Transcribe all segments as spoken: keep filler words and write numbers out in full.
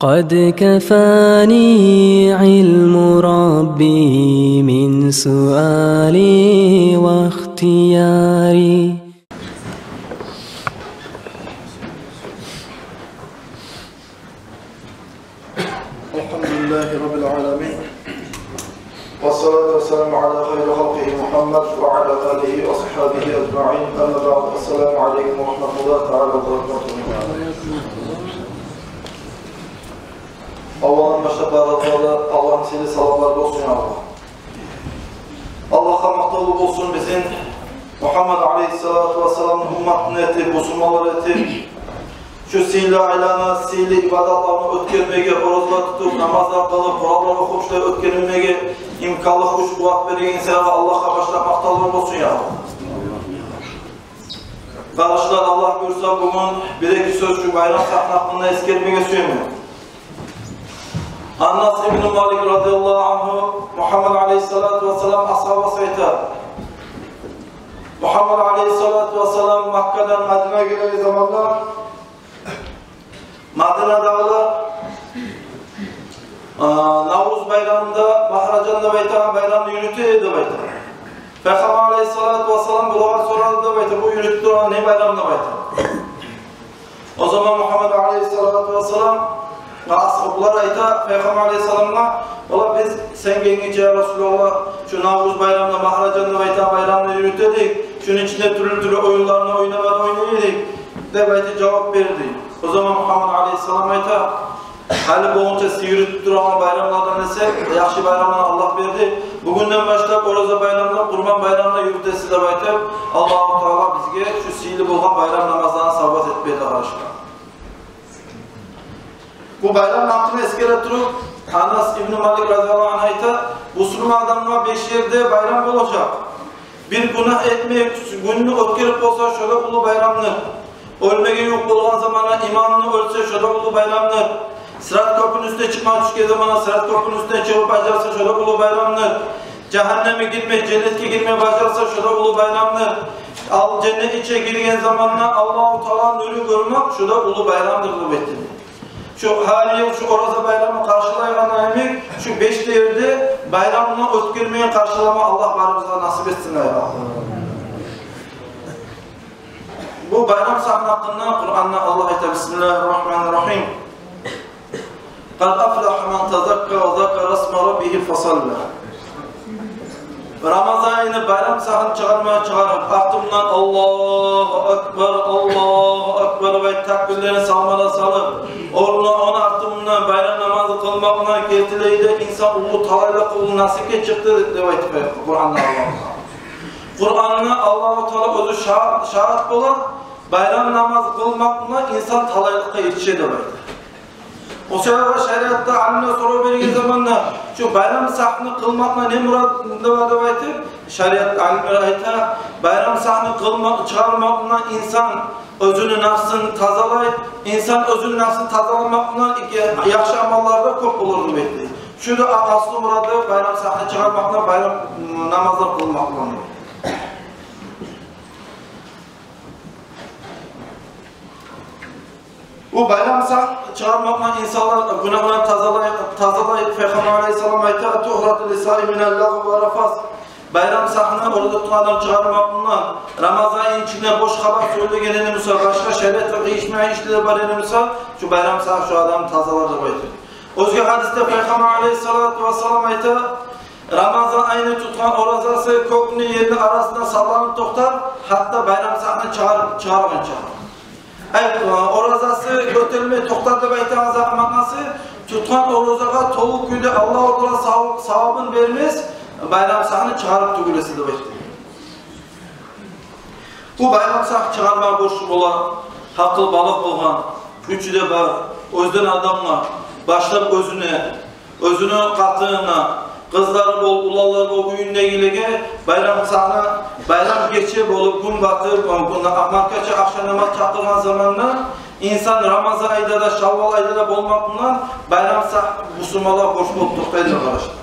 قد كفاني علم ربي من سؤالي واختياري. الحمد لله رب العالمين. والصلاة والسلام على خير خلقه محمد وعلى آله وصحبه أجمعين. أما بعد. السلام عليكم ورحمة الله تعالى وبركاته. Аввалдан башлап барыгъызгъа да Аллагьны сыйлы саламлары болсун, я Аллагь. Аллагьгъа макътавлу болсун, бизин Мугьаммад алейгьиссалату вассаламны умматын этип, бусурманлар этип, шу сыйлы айланы, сыйлы ибадатланы оьтгермеге, ораза тутуп, намазлар къылып, Къуранлар охуп, шулай оьтгермеге имканлыкъ, гюч, къуват берген сыйлы Аллагьгъа башлап макътавлар болсун, я Аллагь. Къардашлар, Аллагь буюрса, бугюн бир-эки сёз шу байрам сагьны гьакъында эсгермеге сюемен. Анас ибну Малик радияллагьу ангьу, Мугьаммад алейгьиссалату вассалам асгьабасы, айта: Мугьаммад алейгьиссалату вассалам Маккадан Мадинагъа гелеген заманда, мадинадагъылар, а, Навруз байрамында магьражан деп айтагъан байрамны юрюте деп айта. Пайхаммар алейгьиссалату вассалам булагъа сорады деп айта: «Бу юрютюп турагъан не байрам?» — деп айта. О заман Мугьаммад алейгьиссалату вассалам асгьабалар айта Пайхаммар алейгьиссаламгъа: «Валлагь, биз сен гелгинче, я Расулаллагь, шу Навруз байрамны, магьражан деп айтагъан байрамны юрюте эдик. Шуну ичинде тюрлю-тюрлю оюнланы ойнамагъа ойнай эдик», — деп айтып жавап берди. О заман Мугьаммад алейгьиссалам айта: «Гьали болгъунча сиз юрютюп турагъан байрамлардан эсе яхшы байрамланы Аллагь берди. Бугюнден башлап ораза байрамны, Къурбан байрамны юрютесиз», — деп айтып, Аллагьу Таала бизге шу сыйлы болгъан байрам намазланы савгъат этип берди, къардашлар. Бу байрамны гьакъында эсгере туруп, Анас ибну Малик радияллагьу ангьу айта: «Бусурман адамгъа беш ерде байрам болажакъ. Бир гюнагь этмек гюнюн оьтгерип болса, шо да уллу байрамдыр. Оьлмеге ювукъ болгъан заманда иманлы оьлсе, шо да уллу байрамдыр. Сырат кёпюрню уьстюне чыкъма тюшген заманда сырат кёпюрню уьстюне чыгъып бажарса, шо да уллу байрамдыр. Жагьаннемге гирме, женнетге гирме бажарса, шо да уллу байрамдыр. Ал женнетни ичине гирген заманда Аллагьу Тааланы нюрюн гёрмек, шо да уллу байрамдыр», — деп айтды. Шу гьар йыл шу ораза байрамны къаршылайгъан йимик, шу беш де ерде байрамны оьтгермеге, къаршылама Аллагь барыбызгъа насип этсин, я Аллагь. Бу байрам сагьны гьакъында Къуранда Аллагь айта: «Бисмиллагьи ррагьмани ррагьим. Къад афлагьа ман тазакка ва закара исма раббигьи фасалла». Рамазан айны байрам сагьын чыгъарма чыгъарып, артындан «Аллагьу акбар, Аллагьу акбар» деп айтып, такбирлени салма да салып, орнуна, ону артындан байрам намазы къылмакъ булан гелтилей де, инсан уллу талайлыкъ, уллу насипге чыкъды деп айтып Къуранда Аллагьу Таала. Къуранда Аллагьу Таала оьзю шагьат, шагьат бола, байрам намаз къылмакъ булан инсан талайлыкъгъа етише деп айта. О саялы шариатда алимлер сорав берген заманда, шу байрам сагьны къылмакъ булан не мурат бар деп айтып, шариатда алимлер айта: байрам сагьны къылмакъ, чыгъармакъ булан инсан оьзюню напсын тазалай, инсан оьзюню напсын тазаламакъ булан яхшы амаллар да кёп болур деп айта. Шу да аслу мурады байрам сагьны чыгъармакъ булан, байрам намазлар къылмакъ булан. Бу байрам сагь чыгъармакъ булан инсанланы гюнагьындан тазалай, тазалай. Пайхаммар алейгьиссалам айта: «Тугьрату лиссаими минал лагъви ва рафас». Байрам сагьны ораза тутгъан адам чыгъармакъ булан, Рамазан айны ичинде бош хабар сёйлегени буса, башгъа шариатгъа къыйышмайгъан ишлери бар эди буса, шу байрам сагь шу адамны тазалар деп айта. Оьзге гьадисде Пайхаммар алейгьиссалату вассалам айта: «Рамазан айны тутгъан оразасы кёкню, ерни арасында салланып токътар, гьатта байрам сагьны чыгъар-, чыгъаргъынча». Ай, оразасы гётерилмей токътар деп айтагъан затны маънасы, тутгъан оразагъа толу кюйде Аллагьу Таала сав-, савабын бермес, байрам сагьны чыгъарып тюгюл эсе деп айтды. Бу байрам сагь чыгъарма борчлу бола гьакъылбалыкъ болгъан, гючю де бар, оьзден адамгъа, башлап оьзюне, оьзюню къатынына, къызлары бол, уланлары бол, уьюндегилеге байрам сагьны, байрам гече болуп, гюн батып, маркача ахшам намаз чакъыргъан заманда инсан Рамазан айда да, Шаввал айда да болмакъ булан байрам сагь бусурманлагъа борч болуп токътай деп, къардашлар.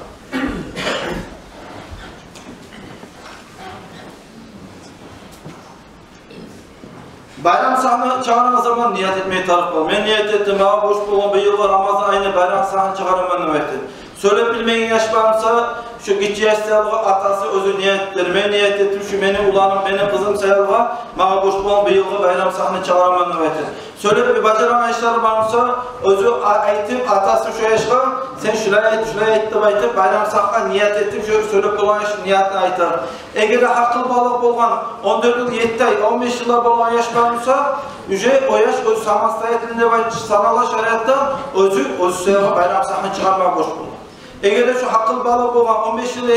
Байрам сагьны чыгъаргъан заман ният этмеге тарыкъ бола. Мен ният этдим, магъа борч болгъан бу йылгъы Рамазан байрам сагьны чыгъараман деп айтып. Сёйлеп билмеген яш бар буса, шо гиччи яш саялы, атасы оьзю ният этер: «Мен ният этдим, шо мени уланым, мени къызым саялы магъа борч болгъан быйылгъы байрам сагьны чыгъараман», — деп айтып. Сёйлеп бажарагъан яшлар бар буса, оьзю а-, айтып, атасы шо яшгъа: «Сен шулай айт, шулай айт», — деп айтып, байрам сагьгъа ният этип, шо сёйлеп болгъан яш ниятны айтар. Эгер де гьакъылбалыкъ болгъан, он дёрт йыл етти ай, он беш йыллар болгъан яш бар буса, уже о яш оьзю самостоятельно деп айтып санала шариатда, оьзю, оьзю саялы байрам сагьны чыгъарма борч бола. Эгер де шо гьакъылбалыкъ болгъан, он беш йыл,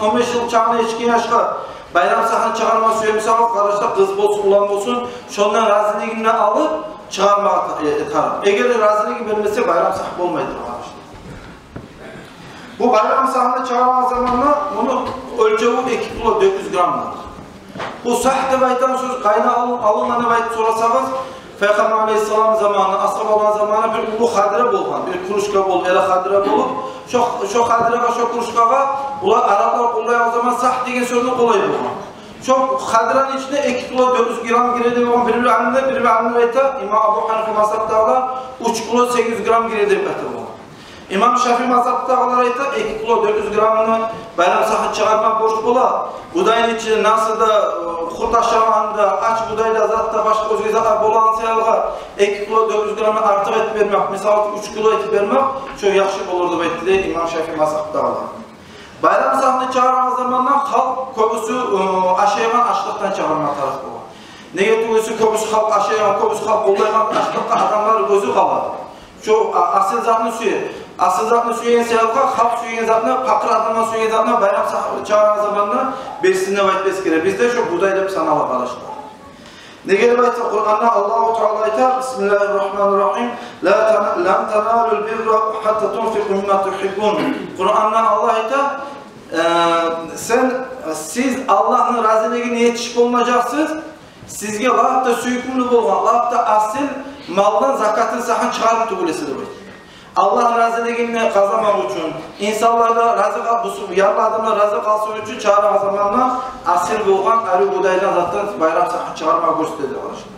он беш йыл чагъына етишген яшгъа байрам сагьны чыгъарма сюе буса, къардашлар, къыз болсун, улан болсун, шондан разилигин де алып чыгъарма та-, э, тарыкъ. Эгер де разилигин бермесе, байрам сагь болмайды, къардашлар. Бу байрам сагьны чыгъарагъан заманда муну оьлчеви эки кило дёрт юз граммдыр. Бу сагь деп айтагъан сёз къайдан алын-, алынгъан деп айтып сорасагъыз, Пайхаммар алейгьиссалам заманы, асгьабалар заманы бир уллу хадира болгъан, бир кружка болуп, яда хадира болуп, шо, шо хадирагъа, шо кружкагъа булар, араплар къоллайгъан заман сагь деген сёзню къоллай болгъан. Шо хадираны ичине эки кило дёрт юз грамм гире деп болгъан, бир-бир алимлер, бир-бир алимлер айта, имам Абу Гьанифа мазгьабдагъылар уьч кило сегиз юз грамм гире деп айта болгъан. Имам Шафии мазгьабдагъылар айта, эки кило дёрт юз граммны байрам сагьны чыгъарма борч бола. Будайны ичинде насыда, э, хурт ашагъанда, ач будай да, зат да, башгъа оьзге затлар болгъан саялы, эки кило дёрт юз граммдан артыкъ этип бермек, мисал учун, уьч кило этип бермек, шо яхшы болур деп айтды дей имам Шафии мазгьабдагъылар. Байрам сагьны чыгъарагъан заманда халкъ кёбюсю, э, ашайгъан ашлыкъдан чыгъарма тарыкъ бола. Неге тюгюл де кёбюсю халкъ ашайгъан, кёбюсю халкъ къоллайгъан ашлыкъгъа адамлар гёзю къала. Шо а-, асил затны сюе. Асил затны сюеген саялы халкъ сюеген затны, пакъыр адамлар сюеген затны байрам сагь-, чыгъарагъан заманда берсин деп айтып эсгере. Бизде шо будай деп санала, къардашлар. Неге деп айтса, Къуранда Аллагьу Таала айта: «Бисмиллагьи ррагьмани ррагьим. Ла тана-, лан таналул бирра гьатта тунфикъу мимма тугьиббун». Къуранда Аллагь айта: «Э, сен, сиз Аллагьны разилигине етишип болмажакъсыз, сизге лап да сюйкюмлю болгъан, лап да асил малдан закатын, сагьын чыгъарып тюгюл эсе», — деп айта. Аллагьны разилигин къазанмакъ учун, инсанлар да рази къал-, бусу-, ярлы адамлар рази къалсын учун чыгъарагъан заманда асил болгъан арив будайдан, затдан байрам сагьын чыгъарма гёрсетеди, къардашлар.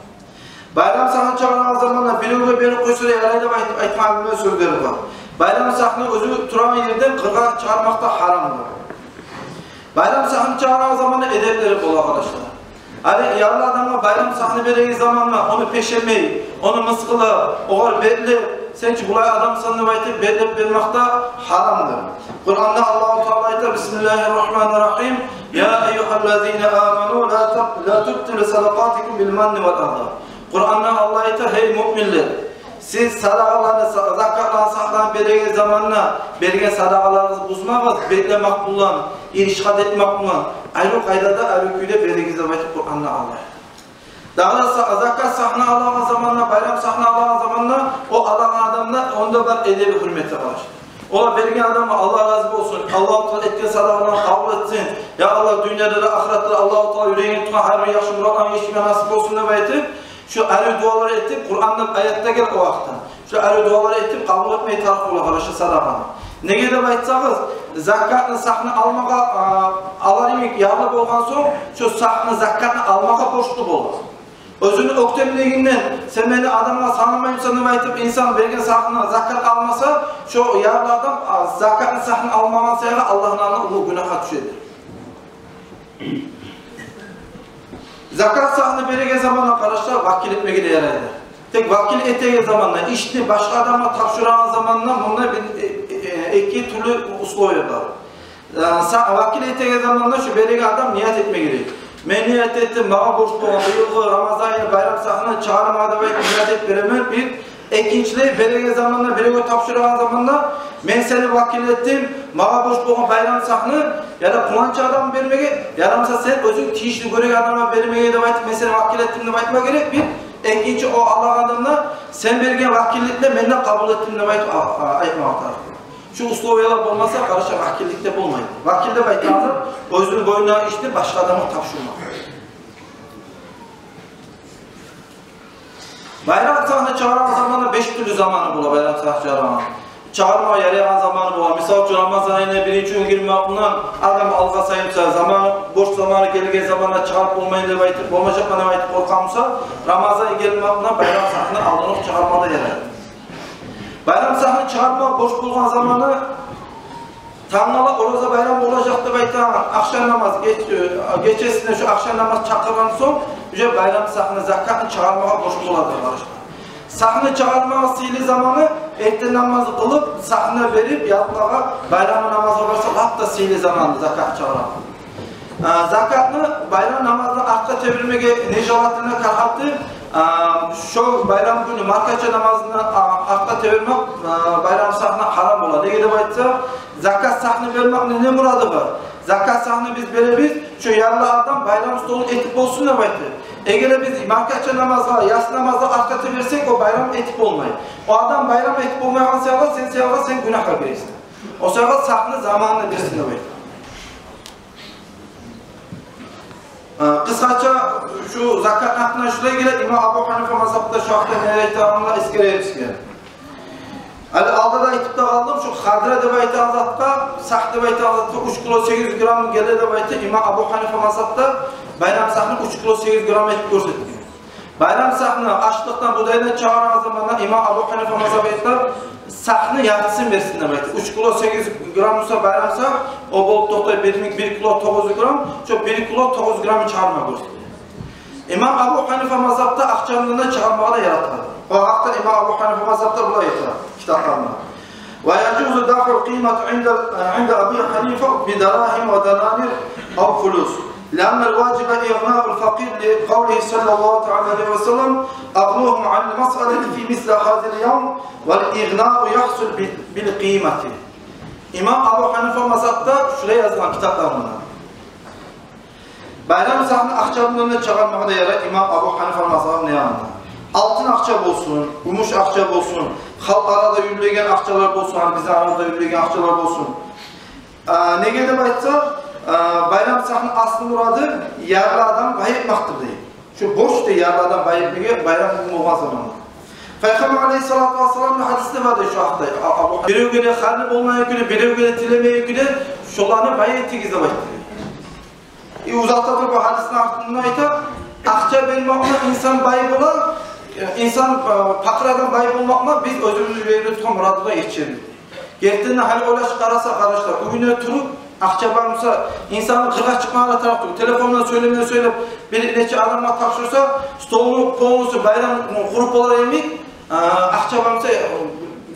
Байрам сагьын чыгъарагъан заманда биревге берип къойса да ярай деп айт-, айтгъан алимлени сёзлери бар. Байрам сагьны оьзю турагъан ерден къыргъа чыгъармакъ да гьарамдыр. Байрам сагьны чыгъарагъан заманда эдеплери бола, къардашлар. Гьали ярлы адамгъа байрам сагьны береген заманда ону пешемей, ону мысгъыллап, огъар бетлеп, «Сен чи булай адамсан» деп айтып, бетлеп бермакъ да гьарамдыр. Къуранда Аллагьу Таала айта: «Бисмиллагьи ррагьмани ррагьим. Я айюгьаллазина аману ла таб-, ла тубтилу садакъатикум бил манни вал аза». Къуранда Аллагь айта: «Гьей муъминлер, сиз садагъаланы, са-, закатланы сагьланы береген заманда берген садагъаларыгъызны бузмагъыз бетлемек булан, иришат этмек булан, арив къайдада, арив кюйде беригиз», — деп айтып Къуранда Аллагь. Дагъы да са-, закат сагьны алагъан заманда, байрам сагьны алагъан заманда о алагъан адамда онда бар эдеби, гьюрмети, къардашлар. Ола берген адамгъа Аллагь рази болсун, Аллагьу Таала этген садагъаланы къабул этсин. Я Аллагь, дюньяда да, ахыратда да Аллагьу Таала юрегинге тутгъан гьар бир яхшы муратланы етишме насип болсун деп айтып, шо арив дуалар этип, Къуранда аят да геле о гьакъда. Шо арив дуалар этип, къабул этмеге тарыкъ бола, къардашлар, садагъаны. Неге деп айтсагъыз, закатны сагьны алмагъа, а, алар йимик ярлы болгъан сонг, шо сагьны, закатны алмагъа борчлу бола. Оьзюню оьктемлигинден, «Сен мени адамгъа санамаймысан» деп айтып, инсан берген сагьны, закат алмаса, шо ярлы адам, а, закатны сагьны алмагъан саялы Аллагьны алдында уллу гюнагьгъа тюшеди. Закат сагьны береген заманда, къардашлар, вакил этмеге де ярайды. Тек вакил этеген заманда, ишни башгъа адамгъа тапшурагъан заманда, мунда бир, э, э, эки тюрлю условия бар. Э, са-, вакил этеген заманда шо береген адам ният этме герек. «Мен ният этдим, магъа борч болгъан быйылгъы Рамазан айны байрам сагьны чыгъарма деп айтып ният этип беремен», — бир. Экинчилей, береген заманда, биревге тапшурагъан заманда: «Мен сени вакил этдим, магъа борч болгъан байрам сагьны, яда пуланча адам бермеге, яда буса сен оьзюнг тийишли гёреген адамгъа бермеге деп айтып, мен сени вакил этдим», — деп айтма герек, бир. Экинчи, о алагъан адам да: «Сен берген вакилликни мен де къабул этдим», — деп айтып, а, а, айтмагъа тарыкъ. Шу условиялар болмаса, къардашлар, вакиллик де болмайды. Вакил деп айтагъан зат — оьзюню бойнуна ишни башгъа адамгъа тапшурмакъ. Байрам сагьны чыгъарагъан заманы беш тюрлю заманы бола, байрам сагьны чыгъарагъан. Чыгъармагъа ярайгъан заманы бола. Мисал учун, Рамазан айны биринчи гюн гирмек булан адам алгъасай буса, заманы, бош заманы гелген заманда чыгъарып болмайым деп айтып, болмажакъман деп айтып къоркъа буса, Рамазан гелмек булан байрам сагьны алдын окъ чыгъарма да ярай. Байрам сагьны чыгъарма борч болгъан заманы тангала ораза байрам болажакъ деп айтагъан ахшам намаз геч-, э, гечесине шу ахшам намаз чакъыргъан сонг, уже байрам сагьны, закатны чыгъармагъа борч боладыр, къардашлар. Сагьны чыгъармагъа сыйлы заманы эртен намаз къылып, сагьны берип, ятмагъа, байрам намазгъа барса, лап да сыйлы заманы закат чыгъарма. А, закатны байрам намазны артгъа тебермеге не желательно, карагьаты, а, шо байрам гюню маркача намазны, а, артгъа тебермек, а, байрам сагьны гьарам бола. Неге деп айтса, закат сагьны бермекни не мурады бар? Закат сагьны биз беребиз, шо ярлы адам байрам столун этип болсун деп айтып. Эгер де биз маркача намазгъа, яссы намазгъа артгъа теберсек, о байрам этип болмай. О адам байрам этип болмайгъан саялы, сен саялы сен гюнагьгъа гиресен. О саялы сагьны заманында берсин деп айтып. Э, къысгъача шу закат гьакъында шулай геле, имам Абу Гьанифа мазгьабда шу гьакъда не айтагъанын эсгеребиз. Гьали алда да айтып да къалдым, шу хадра деп айтагъан затгъа, сагь деп айтагъан затгъа уьч кило сегиз юз грамм геле деп айтып, имам Абу Гьанифа мазгьабда байрам сагьны уьч кило сегиз юз грамм этип гёрсетген. Байрам сагьны ашлыкъдан, будайдан чыгъарагъан заманда имам Абу Гьанифа мазгьаб айта, сагьны яртысын берсин деп айта. Уьч кило сегиз юз грамм буса байрам сагь, о болуп токътай бир минг, бир кило тогъуз юз грамм, шо бир кило тогъуз юз грамм чыгъарма гёрсете. Имам Абу Гьанифа мазгьабда акъчаны да чыгъармагъа да ярата. О гьакъда имам Абу Гьанифа мазгьабда булай айта китапларында. ويجوز دفع القيمة عند، عند أبي حنيفة بدراهم ودنانير أو فلوس، لأن الواجب إغناء الفقير لقوله صلى الله تعالى عليه وسلم: أغنوهم عن المسألة في مثل هذا اليوم، والإغناء يحصل ب-، بالقيمة. Имам Абу Гьанифа мазгьабда шулай язгъан китапларында. Байрам сагьны акъча булан да чыгъармагъа да ярай имам Абу Гьанифа мазгьабны янында. Алтын акъча болсун, гюмюш акъча болсун, халкъ арада юрюлеген акъчалар болсун, гьали бизин арада юрюлеген акъчалар болсун. А, неге деп айтса, а, байрам сагьны аслу мурады ярлы адам бай этмекдир дей. Шу борч дей ярлы адам бай этмеге байрам гюн болгъан заманда. Пайхаммар алейгьиссалату вассаламны гьадисинде бар дей шу гьакъда. А, а, биревге де харжы болмайгъан кюйде, биревге де тилемейген кюйде шоланы бай этигиз деп айтды дей. И узата туруп бу гьадисни артында айта, акъча бермек булан инсан бай бола, э, инсан, э, пакъыр адам бай болмакъ булан биз оьзюбюз юрекде тутгъан муратгъа етишебиз. Гертиден де, гьали ойлашып къараса, къардашлар, уьюнде туруп, акъча бар буса, инсанны къыргъа чыкъмагъа да тарыкъ тюгюл. Телефондан сёйлеме-сёйлеп, бир нече адамгъа тапшурса, столну полностью байрам къуруп болар йимик, э, акъча бар буса, э,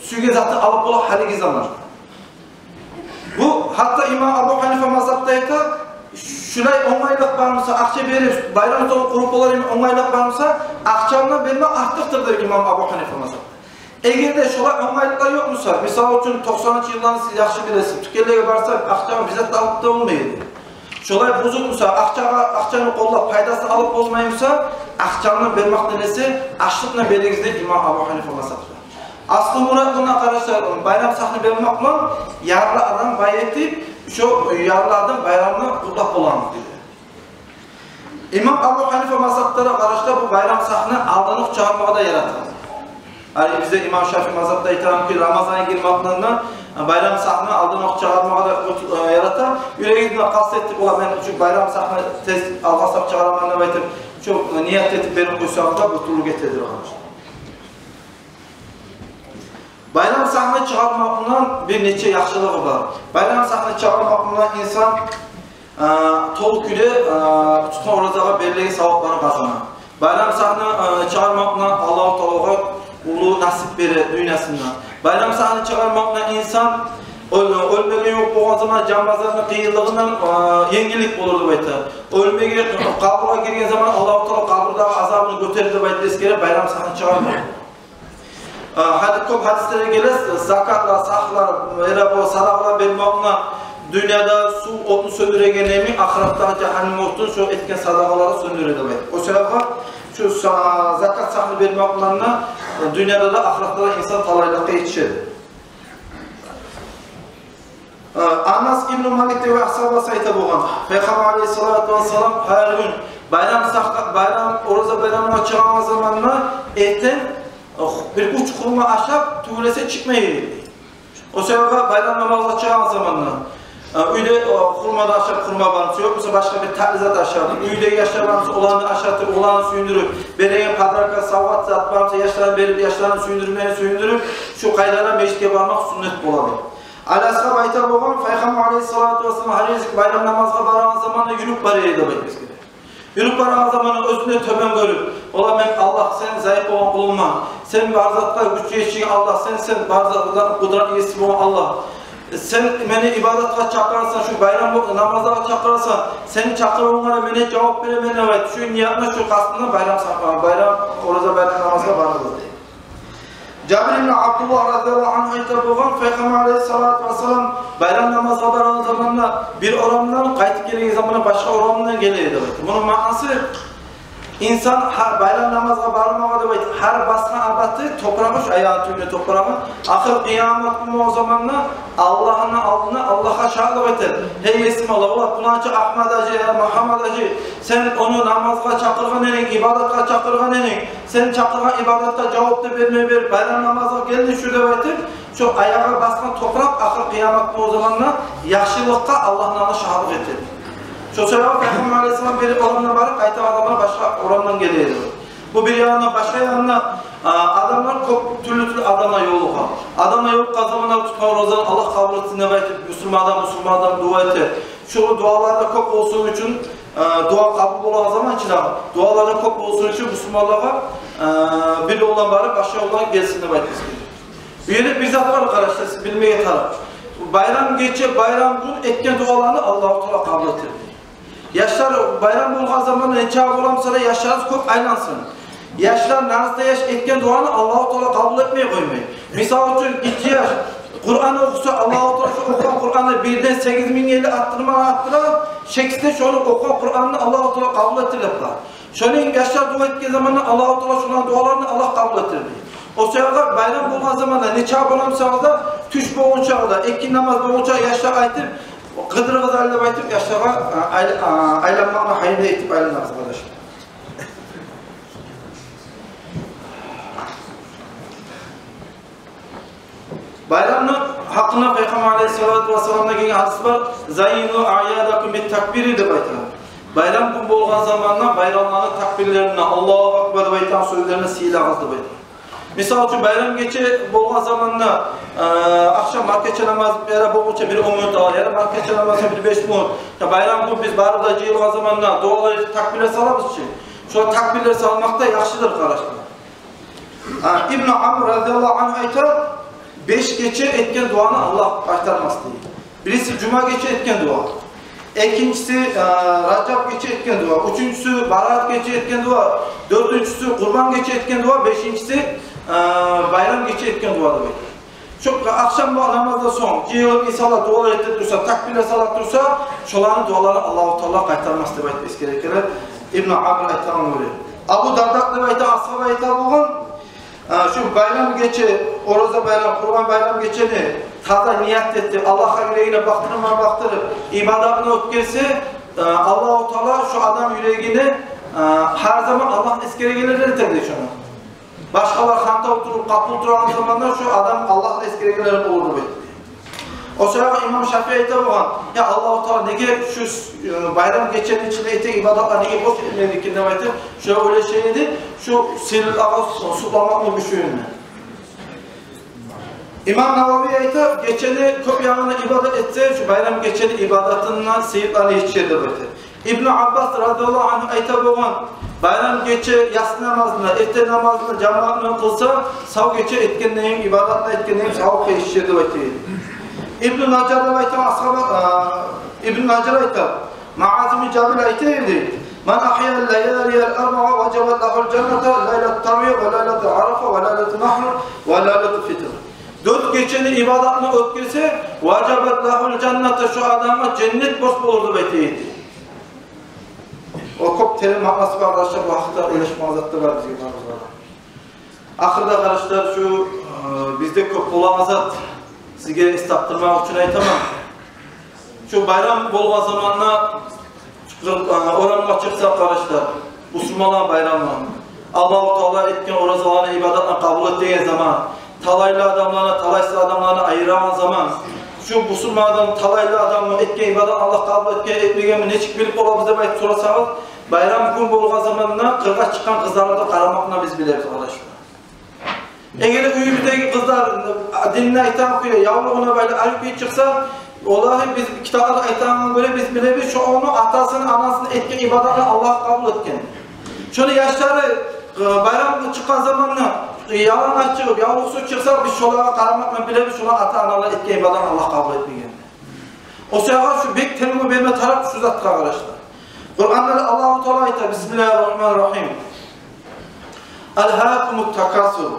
сюйген затын алып бола гьалиги заман. Бу гьатта имам Абу Гьанифа мазгьабда айта, шулай онгайлыкъ бар буса, акъча берип, байрам столун къуруп болар йимик онгайлыкъ бар буса, акъчаны бермек артыкъдыр дей имам Абу Гьанифа мазгьабда. Эгер де шолай онгайлыкълар ёкъ буса, мисал учун, токъсанынчы йылланы сиз яхшы билесиз, тюкенлеге барса, акъчаны бир зат да алып да болмай эди. Шолай бузукъ буса, акъчагъа, акъчаны къоллап пайдасын алып болмай буса, акъчаны бермекден эсе ашлыкъны беригиз дей имам Абу Гьанифа мазгьабда. Аслу мурат мунда, къардашлар, байрам сагьны бермек булан ярлы адам бай этип, шо ярлы адам байрамны къутлап боламыз дей. Имам Абу Гьанифа мазгьабда да, къардашлар, бу байрам сагьны алданокъ чыгъармагъа да ярата. Гьали бизде имам Шафии мазгьабда айтагъан кюй, Рамазан гирмек булан да байрам сагьны алданокъ чыгъармагъа да, э, ярата. Юрегингде къаст этип бола, мен шу байрам сагьны тез алгъасап чыгъараман деп айтып, шу ният этип берип къойсагъыз да, бу тюрлю гетедир, къардашлар. Байрам сагьны чыгъармакъ булан бир нече яхшылыгъы бар. Байрам сагьны чыгъармакъ булан инсан, э, толу кюйде, э, тутгъан оразагъа берилеген савапланы къазана. Байрам сагьны, э, чыгъармакъ булан Аллагьу Таала огъар уллу насип бере дюньясында. Байрам сагьны чыгъармакъ булан инсан оьл-, оьлмеге ювукъ болгъан заман жан базарны къыйынлыгъындан, э, енгиллик болур деп айта. Оьлмеге, къабургъа гирген заман Аллагьу Таала къабурдагъы азабын гётерир деп айтып эсгере байрам сагьны чыгъармакъ. Э, гьади-, кёп гьадислерде геле, закатлар, сагьлар, яда бу садагъалар бермек булан дюньяда сув отну сёндюреген йимик, ахыратда жагьаннем отун шо этген садагъалары сёндюре деп айта. О себепге шу са-, закат сагьны бермек булан да, э, дюньяда да, ахыратда да инсан талайлыкъгъа етишеди. Э, Анас ибну Малик деген асгьабасы айта болгъан: Пайхаммар алейгьиссалату вассалам гьар гюн байрам сагь-, байрам, ораза байрамына чыгъагъан заманда эртен, э, бир уьч хурма ашап, тюгюл эсе чыкъмай эди. О себепге байрам намазгъа чыгъагъан заманда, Э, уьйде, э, хурма да ашап, хурма бар буса, ёкъ буса башгъа бир татли зат ашап, уьйде яшлар бар буса, оланы ашатып, оланы сююндюрюп, береген подарка, савгъат зат бар буса, яшланы берип, яшланы сююндюрмеге сююндюрюп, шу къайдада межитге бармакъ сюннет болады. Али асгьаб айта болгъан, Пайхаммар алайгьиссалату вассалам гьар гезик байрам намазгъа барагъан заманда юрюп бара эди деп айтмас герек. Юрюп барагъан заманда оьзюн тёбен гёрюп, ола: «Мен, Аллагь, сен зайып болгъан къулунгман. Сен бар затгъа гюч етишеген Аллагь сенсен, бар затгъа къудрат еси болгъан Аллагь. Сен мени ибадатгъа чакъырасан, шу байрам намазлагъа чакъырасан, сени чакъырывунга да мен жавап беремен», — деп айтып, шу ниятны, шу къастына байрам сапар, байрам, ораза байрам намазгъа барды. Жабир ибн Абдуллагь разияллагьу ангьу айта болгъан, Пайхаммар алайгьиссалату вассалам байрам намазгъа барагъан заманда бир орамдан, къайтып гелеген заманда башгъа орамдан геле эди деп айта. Муну маънасы, инсан гьар байрам намазгъа бармагъа деп айта, гьар басгъан абаты топуракъ, шу аягъыны тюбюнде топурагъы, ахыр къыямат гюн болгъан заманда Аллагьны алдына Аллагьгъа шагьатлыкъ этер: «Гьей Есим Аллагь, ола пуланчы Агьмат гьажи яда Магьаммат гьажи, сен ону намазгъа чакъыргъан эдинг, ибадатгъа чакъыргъан эдинг, сен чакъыргъан ибадатгъа жавап да бермей берип, байрам намазгъа гелди шу», — деп айтып, шу аягъы басгъан топуракъ ахыр къыямат гюн болгъан заманда яхшылыкъгъа Аллагьны алдына шагьатлыкъ этер. Шу себепли Пайхаммар алайгьиссалам бир орамдан барып, къайтагъан заманда башгъа орамдан геле эди. Бу бир янындан. Башгъа янындан, а, адамлар кёп, тюрлю-тюрлю адамлар ёлугъа. Адамлар ёлукъгъан заманда тутгъан оразаны Аллагь къабул этсин деп айтып, бусурман адам бусурман адамгъа дуа эте. Шу дуалар да кёп болсун учун, а, дуа къабул болагъан заман чы да, дуалар да кёп болсун учун бусурманлагъа, а, бир ёлдан барып, башгъа ёлдан гелсин деп айтмас герек. Бу ерде бир зат бар, къардашлар, сиз билмеге тарыкъ. Байрам гече, байрам гюн этген дуаланы Аллагьу Таала къабул этер. Яшлар, байрам болгъан заманда нече боламса да, яшларыбыз кёп айлансын. Яшлар, наз да яш, этген дуаны Аллагьу Таала къабул этмей къоймай. Мисал учун, гиччи яш Къуран охуса, Аллагьу Таала шу охугъан Къуранны бирден сегиз минг елли арттырма арттыра, шексиз де шону охугъан Къуранны Аллагьу Таала къабул этер деп бар. Шону йимик яшлар дуа этген заманда Аллагьу Таала шоланы дуаларын Аллагь къабул этер дей. О саялы байрам болгъан заманда, нече боламса да, тюш болгъунча да, экинди намаз болгъунча яшлар айтып, къыдырыгъыз гьали деп айтып, яшлагъа, а, ай-, а, айланмакъны гьайын этип айланабыз, къардашлар. Байрамны гьакъында Пайхаммар алайгьиссалату вассаламдан гелген гьадис бар: «Зайину аъядакум бит-такбири», — деп айта. Байрам гюн болгъан заманда байрамланы такбирлерине, «Аллагьу акбар» деп айтагъан сёзлерине сыйлагъыз деп айта. Мисал учун, байрам гече болгъан заманда, э, ахшам маркача намаз бери болгъунча бир он минут ала, яда маркача намазгъа бир беш минут. Я байрам гюн биз барып да жыйылгъан заманда дуалар этип, такбирлер салабыз чы. Шо такбирлер салмакъ да яхшыдыр, къардашлар. А, Ибну Амр разияллагьу ангьу айта: «Беш гече этген дуаны Аллагь къайтармас», — дей. Бириси жума гече этген дуа. Экинчиси, а, ражаб гече этген дуа. Уьчюнчюсю бараат гече этген дуа. Дёртюнчюсю къурбан гече этген дуа. Бешинчиси, а, байрам гече этген дуа деп айта. Шо ахшам намаздан сонг жыйылып инсанлар дуалар этип турса, такбирлер салып турса, шоланы дуаларын Аллагьу Таала къайтармас деп айтып эсгере экен Ибну Амр айтагъангъа гёре. Абу Дарда деп айтагъан асгьаб айта болгъан, а, шу байрам гече, ораза байрам, къурбан байрам гечени таза ният этип, Аллагьгъа юрегин бакъдырма бакъдырып, ибадатын оьтгерсе, а, Аллагьу Таала шу адам юрегин, а, гьар заман Аллагьны эсгерегенлерден этер дей шону. Башгъалар хантав туруп, къапул турагъан заманда шу адам Аллагьны эсгерегенлерден болур деп айтды. О саялы имам Шафии айта болгъан: «Я Аллагьу Таала, неге шу, э, байрам гечени ичинде этеген ибадатлар неге бош этмеди экен?» — деп айтып, шо ойлаша эди, шу сыйлыкълагъа сукъламакъны гючюнден. Имам Нававий айта: «Гечени кёп ягъына ибадат этсе, шу байрам гечени ибадатындан сыйлыкъланы етишер», — деп айта. Ибну Аббас разияллагьу ангьу айта болгъан: «Байрам гече яссы намазны, эртен намазны жамаат булан къылса, сав гече этгендейин, ибадатны этгендейин савапгъа етишер», — деп айта эди. Ибну Нажар деп айтагъан асгьаб, а, Ибну Нажар айта, Муаз ибн Жабал айта эди: «Ман агьья лаялиял арбаъа важабат лагьул жаннату лайлатут тарвия ва лайлату арафа ва лайлату нахр ва лайлатул фитр». Дёрт гечени ибадатын оьтгерсе, важабат лагьул жаннату, шу адамгъа женнет борч болур деп айта эди. О кёп терен маънасы бар, къардашлар, бу гьакъда ойлашмагъа зат да бар бизге барыбызгъа. Ахырда, къардашлар, шу, э, бизде кёп болагъан зат, сизге эс тапдырмакъ учун айтаман. Шу байрам болгъан заманда чыкъ-, э, орамгъа чыкъсакъ, къардашлар, бусурманланы байрамы, Аллагьу Таала этген оразаланы, ибадатланы къабул этеген заман, талайлы адамланы, талайсыз адамланы айырагъан заман. Шу бусурман адам, талайлы адам, о этген ибадатын Аллагь къабул этген, этмегенми, нечик билип болабыз деп айтып сорасагъыз, байрам гюн болгъан заманда къыргъа чыкъгъан къызларыбызны къарамакъ булан биз билебиз, къардашлар. Эгер де уьюбюздеги къызлар динни айтагъан кюйде, явлугъун байлап, арив кюйде чыкъса, олар, биз китапларда айтагъангъа гёре, биз билебиз, шо ону атасыны, анасыны этген ибадатын Аллагь къабул этген. Шону яшлары, э, байрам чыкъгъан заманда, э, ялангач чыгъып, явлукъсуз чыкъса, биз шолагъа къарамакъ булан билебиз, шолар ата-аналар этген ибадатын Аллагь къабул этмеген. О саялы шу бек тергев берме тарыкъ шу затгъа, къардашлар. Къуранда да Аллагьу Таала айта: «Бисмиллагьи ррагьмани ррагьим. Алгьакумут такасур».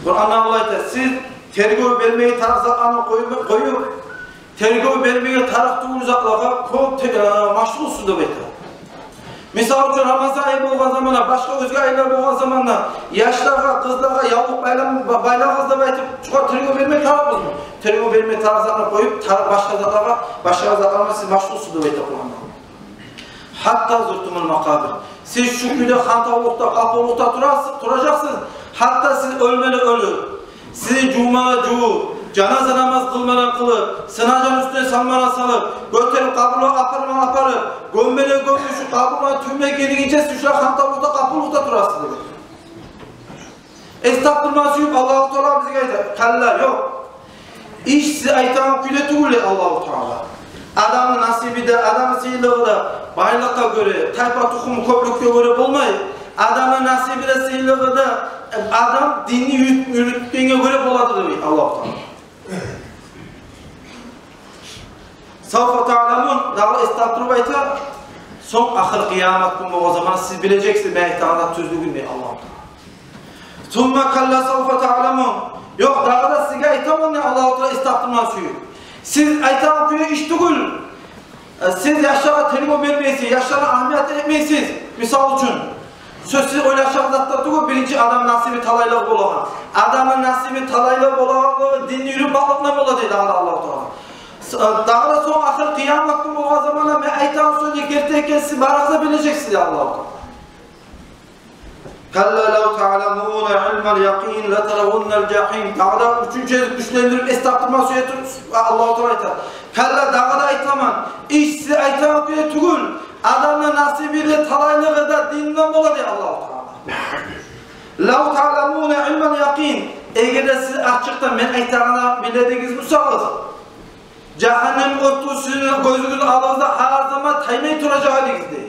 Къуранда Аллагь айта: «Сиз тергев бермеге тарыкъ затланы къоюп, къоюп, тергев бермеге тарыкъ тюгюл затлагъа кёп те-, э, машгъулсуз», — деп айта. Мисал учун, Рамазан ай болгъан заманда, башгъа оьзге айлар болгъан заманда, яшлагъа, къызлагъа явлукъ байлам-, ба-, байлагъыз деп айтып, шогъар тергев берме тарыкъбызмы? Тергев берме тарыкъ затны къоюп, тар-, башгъа затлагъа, башгъа затлар булан сиз машгъулсуз деп айта Къуранда. «Гьатта зуртумул макъабир». Сиз шу кюйде хантавлукъда, къапувлукъда турасыз, туражакъсыз, гьатта сиз оьлмени оьлюп, сизин жувмагъа жувуп, жаназа намаз къылмагъа къылып, сынажан уьстюне салмагъа салып, гётерип къабурлагъа апармагъа апарып, гёммеге гёмюп, шу къабурлагъа тюбюне гелгинче сиз шулай хантавлукъда, къапувлукъда турасыз, деди. Эс тапдырма сююп, Аллагьу Таала бизге айта: «Калла, ёкъ. Иш сиз айтагъан кюйде тюгюл», — дей Аллагьу Таала. Адамны насиби де, адамны сыйлылыгъы да байлыкъгъа гёре, тайпа-тухуму кёплюкге гёре болмай. Адамны насиби де, сыйлылыгъы да, э, адам динни юрют-, юрютгенге гёре боладыр, дей Аллагьу Таала. «Савфа таъламун», дагъы эс тапдырып айта, сонг ахыр къыямат гюн болгъан заманда сиз билежексиз мен айтагъан тюзлюгюн, дей Аллагьу Таала. «Сумма калла савфа таъламун». Ёкъ, дагъы да сизге айтаман, дей Аллагьу Таала эс тапдырма сююп. Сиз айтагъан кюйде иш тюгюл. Э, сиз яшлагъа тергев бермейсиз, яшлагъа агьамият этмейсиз. Мисал учун, сёз сиз ойлашагъан затлар тюгюл, биринчи адамны насиби талайлы болагъан. Адамны насиби талайлы болагъан динни юрютмекликден бола, дей дагъы да Аллагьу Таала. С-, э, дагъы да сонг ахыр къыямат гюн болгъан заманда мен айтагъан сёзню герти экенин сиз барыгъыз да билежексиз, дей Аллагьу Таала. «Калла лав таъламуна илмал якъин латаравуннал жагьим». Дагъы да уьчюнчю гючлендирип эс тапдырма сюе туруп Аллагьу Таала айта. Калла, дагъы да айтаман, иш сиз айтагъан кюйде тюгюл, адамны насиби де, талайлыгъы да динден бола, дей Аллагьу Таала. «Лав таъламуна илмал якъин». Эгер де сиз ачыкъдан мен айтагъанны биле эдигиз бусагъыз, жагьаннем оту сизин гёзюгюзню алдыгъызда гьар заман таймай туражакъ эдигиз, дей.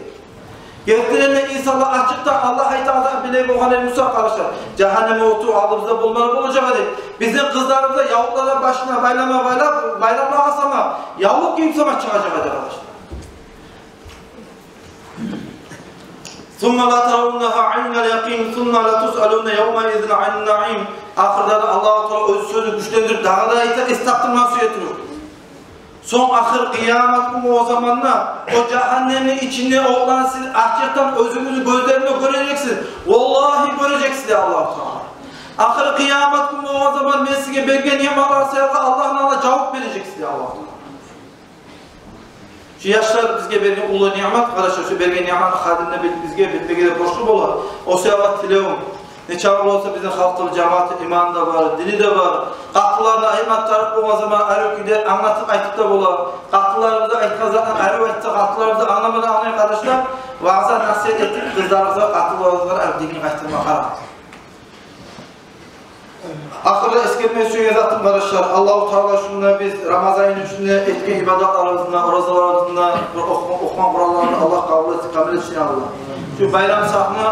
Гертиден де инсанлар ачыкъдан Аллагь айтагъанны биле болгъан эди буса, къардашлар, жагьаннем оту алдыбызда болмагъан болажакъ эди. Бизин къызларыбыз да, явлукълар да башына байлама байлап, байрамлагъа сама, явлукъ гийип сама чыгъажакъ эди, къардашлар. «Сумма латаравуннагьа айнал якъин, сумма латусъалунна явмаизин анин наим». Ахырда да Аллагьу Таала оьз сёзюн гючлендирип дагъы да айта, эс тапдырма сюе туруп. Сонг ахыр къыямат гюн болгъан заманда о жагьаннемни ичинде отланы сиз ачыкъдан оьзюгюзню гёзлеринг булан гёрежексиз. Валлагьи, гёрежексиз, дей Аллагьу Таала. Ахыр къыямат гюн болгъан заман мен сизге берген ниъматлар саялы Аллагьны алдында жавап бережексиз, дей Аллагьу Таала. Шу яшлар бизге берген уллу ниъмат, къардашлар, шу берген ниъматны къадирин бил-, бизге билмеге де борчлу бола. О саялы тилевюм, нечакъы болса бизин халкъыбыз, жамиаты, иманы да бар, дини де бар. Къатынларына ниъмат тарыкъ болгъан заман арив кюйде англатып айтып да бола. Къатынларыбызгъа айтгъан затны арив айтса, къатынларыбыз англама да англай, къардашлар. Ваъза-насигьат этип, къызларыбызгъа, къатынларыбызгъа арив динге къайтарма къарагъыз. Ахырда эсгерме сюеген затым, къардашлар, Аллагьу Таала шунда биз Рамазан айны ичинде этген ибадатларыбызны, оразаларыбызны, бир оху-, охугъан Къуранларыбызны Аллагь къабул этсин, къабул этсин, я Аллагь. Шу байрам сагьны,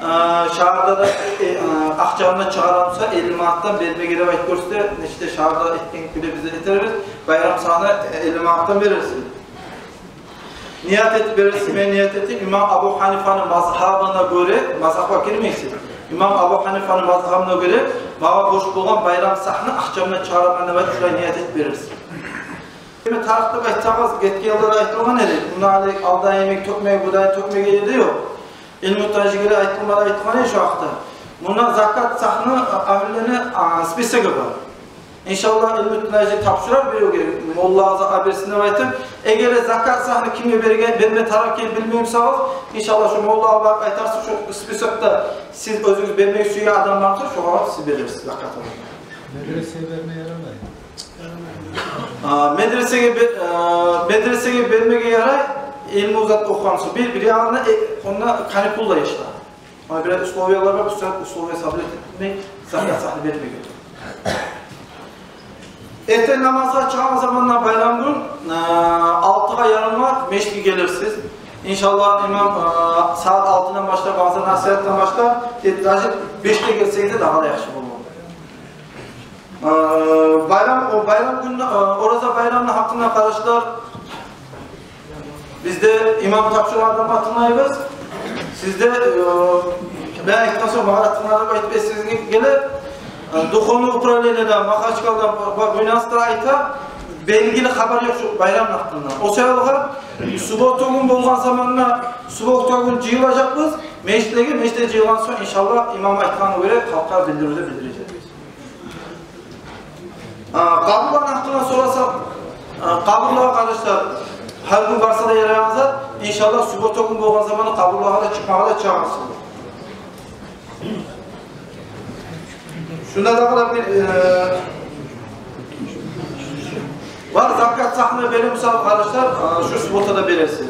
э, шагьарда да, э, э, акъчасын чыгъара буса, элли манатдан бермеге деп айтып гёрсете, нечик де шагьарда этген кюйде биз де этербиз, байрам сагьны, э, элли манатдан берерсиз. Ният этип берерсиз, мен ният этдим, имам Абу Гьанифаны мазгьабына гёре, мазгьабгъа гирмейсиз. Имам Абу Гьанифаны мазгьабына гёре, магъа борч болгъан байрам сагьны акъчамдан чыгъараман деп айтып, шулай ният этип берерсиз. Эми тарыкъ деп айтсагъыз, гетген йыллар айтылгъан эди. Мунда гьали алда йимик тёкмеге, будай тёкмеге ери де ёкъ. Илму тажигиде айтылмады, айтылгъан эди шу гьакъда. Мунда закат сагьны агьлюлени, а, списогу бар. Иншаллагь, илму тажи тапшурар биревге, моллагъа, закат берсин деп айтып. Эгер де закат сагьны кимге берген, берме тарыкъ экенин билмей бусагъыз, иншаллагь, шу моллагъа барып айтарсыз, шу списокда сиз оьзюгюз бермеге сюеген адам бар буса, шогъар сиз берерсиз закатын. Медресеге берме ярамай. А, медресеге бе-, а, медресеге бермеге ярай, илму зат охугъан сонг. Бир, бир янындан, э, онда каникул да яшлар. Онда бир условиялар бар, бу саат условия сабыр этмей, закат сагьны бермеге. Эртен намазгъа чыгъагъан заманда байрам гюн, а, алтыгъа ярымгъа межитге гелерсиз. Иншаллагь, имам, а, саат алтыдан башлап, ваъза-насигьатдан башлап, э, даже бешде гелсегиз де дагъы да яхшы болур. А, байрам, о байрам гюнню, а, Ораза байрамны гьакъында, къардашлар, бизде имам тапшургъан адамгъа тынглайбыз. Сизде, э, мен айтгъан сонг, магъа тынглап айтып эсигизге геле, э, духовный управлениеде, Махачкъаладан, ба-, ба-, Буйнакскиде айта, белгили хабар ёкъ шу байрамны гьакъында. О саялы суббота гюн болгъан заманда, суббота гюн жыйылажакъбыз межитлеге, межитге жыйылгъан сонг, иншаллагь, имам айтгъангъа гёре халкъгъа билдирив де билдирежекбиз. А, къабурлагъа гьакъында сораса, а, къабурлагъа, къардашлар, гьар гюн барса да ярайгъан зат, иншаллагь, суббота гюн болгъан заманда къабурлагъа да чыкъмагъа да чыгъасыз. Шунда дагъы да бир, э, бар, закат сагьны бере буса, къардашлар, а, шу субботада берерсиз.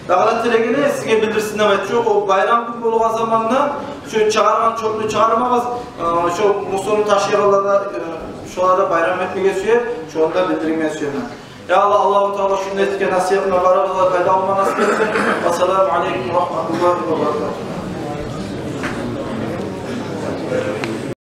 Дагъы да тилегени сизге билдирсин деп айтып, шу о байрам гюн болгъан заманда шу чыгъаргъан чёпню чыгъармагъыз, а, шу мусорну ташыйгъанлар да, э, шолар да байрам этмеге сюе, шону да билдирмеге сюемен. Я Аллагь, Аллагьу Таала шунда этген насигьатына барыбызгъа да пайда алма насип этсин. Ассаламу алейкум ва рагьматуллагьи ва баракатугь.